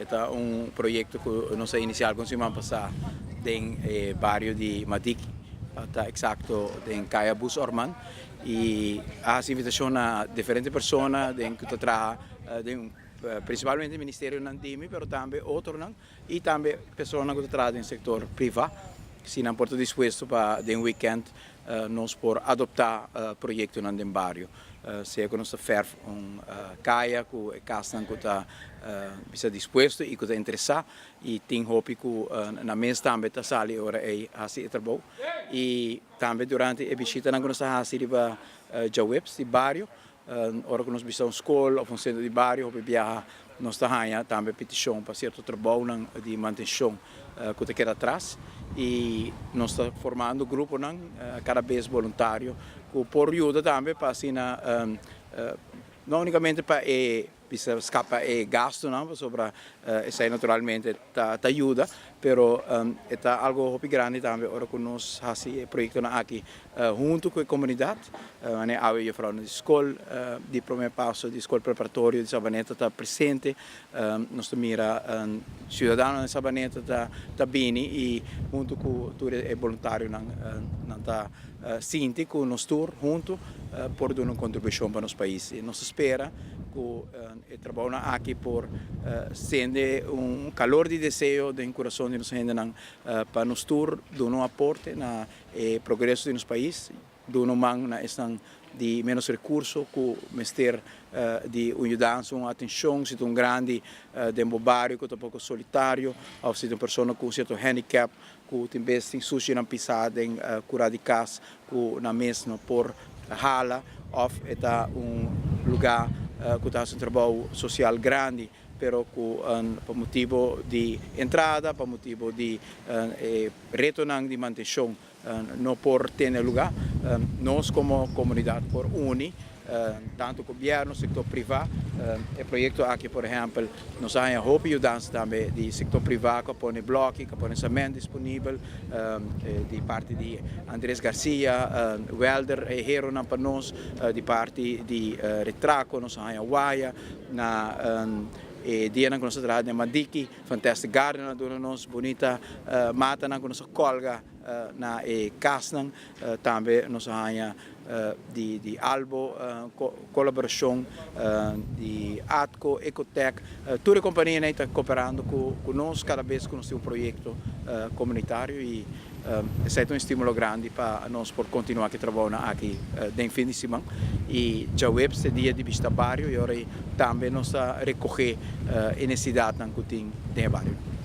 E ta un proyekto ku nos a inisiá algun siman pasá den e bario di Madiki, pa ta eksakto den Kaya Bus Orman, i a hasi invitashon na diferente persona den ku ta traha den prinsipalmente ministerionan di mi pero tambe otronan i tambe personanan ku ta traha den sektor privá si nan por ta dispuesto pa den wikènt nos por adoptá proyektonan den bario. Sea ku nos ta fèrf un kaya ku e kasnan ku ta bisa dispuesto i ku ta interesá i tin hopi ku nan mes tambe ta sali e ora ei hasi e trabou. I tambe durante e bishitanan ku nos ta hasi riba djaweps di bario, ora ku nos bishita un skol òf un sentro di bario hopi biaha nos ta haña tambe petishon pa sierto trabounan di mantenshon ku ta keda atras i nos ta formando gruponan kada bes boluntario ku por yuda tambe pa asina no unikamente pa e bisa skapa e gastunan pasobra esei naturalmente ta yuda pero e ta algo hopi grandi tambe ora ku nos hasi e proyektonan aki huntu ku e komunidat. Manera awe jufrounan di skol di prome paso di skol preparatorio di Sabaneta ta presente. Nos ta mira siudadanonan di Sabaneta ta bini i huntu ku tur e boluntarionan nan ta sinti ku nos tur huntu por duna un kontribushon pa nos pais. I nos ta spera ku e trabounan aki por sende un kalor di deseo den kurason di nos hendenan pa nos tur duna un aporte na e progreso di nos pais. Duna un man na esnan di ménos rekurso ku mester di un yudansa, un atenshon, si ta un grandi den bo bario ku ta poko solitario òf si ta un persona ku un sierto handicap ku tin bes tin sushinan pisá den kurá di kas ku nan mes no por hala òf e ta un lugá ku ta hasi un trabou sosial grandi pero ku pa motibu di entrada, pa motibu di e retonan di mantenshon no por tene luga. Nos como comunidad por uni tanto gobierno, sector priva. E proyecto aki por ehempel nos a haña hopi yudansa tambe di sector priva cu a pone bloki, cu a pone cement disponibel, di parti di Andres Garcia, welder e heronan pa nos, di parti di Retraco nos a haña waya na e dianan cu nos a traha den Madiki. Fantastic Garden a duna nos bunita matanan ku nos a kolga na e kasnan. Tambe nos a haña di Albo kolaborashon di Atco, Ecotec. Tur e kompanianan ei ta koperando ku nos kada bes ku nos tin un proyekto komunitario i esei ta un estimulo grandi pa nos por kontinuá ku e trabounan aki den fin di siman. I djaweps e dia di bishita bario i ora ei tambe nos ta rekohé e nesesidatnan ku tin den e barionan.